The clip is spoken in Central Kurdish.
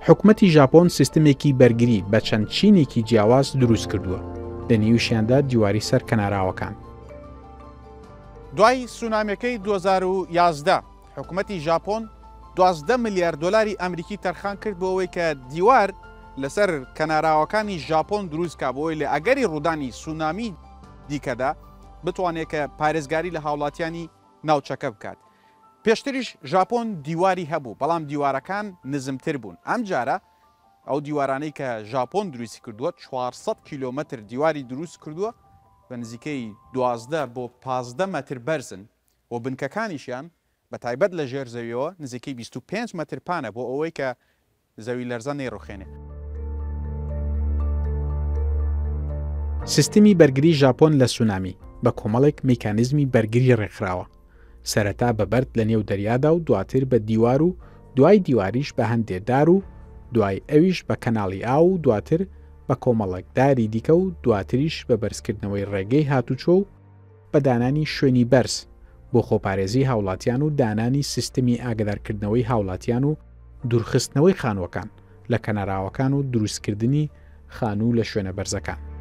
حکومەتی ژاپۆن سیستمێکی بەرگری بە چەند چینێکی جیاواز دروست کردووە، لە نێویشیاندا دیواری سەر کەناراوەکان. دوای سونامیەکەی 2011 حکومەتی ژاپۆن 12 ملیار دۆلاری ئەمریکی تەرخان کرد بۆ ئەوەی کە دیوار لەسەر کەناراوەکانی ژاپۆن دروست کا بۆ ئەوەی لە ئەگەری ڕوودانی سونامی دیکەدا بتوانێت کە پارێزگاری لە هاوڵاتیانی ناوچەکە بکات. پێشتریش ژاپۆن دیواری هەبوو، بەڵام دیوارەکان نزمتر بوون. ئەمجارە ئەو دیوارانەی کە ژاپۆن دروستی کردووە 400 کیلۆمەتر دیواری دروست کردووە بە نزیکەی 12 بۆ 15 مەتر بەرزن و بنکەکانیشیان بە تایبەت لە ژێر زەویەوە نزیکەی 25 مەتر پانە بۆ ئەوەی کە زەوی لەرزە نەیڕوخێنێ. سیستمی بەرگری ژاپۆن لە سونامی بە کۆمەڵێک میکانیزمی بەرگری ڕێکخراوە، سەرەتا بە بەرد لە نێو دەریادا و دواتر بە دیوار و دوای دیواریش بە هەندێ دار و دوای ئەویش بە کەناڵی ئاو و دواتر بە کۆمەڵێک داری دیکە و دواتریش بە بەرزکردنەوەی ڕێگەی هاتوچۆ و بە دانانی شوێنی بەرز بۆ خۆپارێزی هاوڵاتیان و دانانی سیستمی ئاگەدارکردنەوەی هاوڵاتیان و دوورخستنەوەی خانووەکان لە کەناراوەکان و دروستکردنی خانوو لە شوێنە بەرزەکان.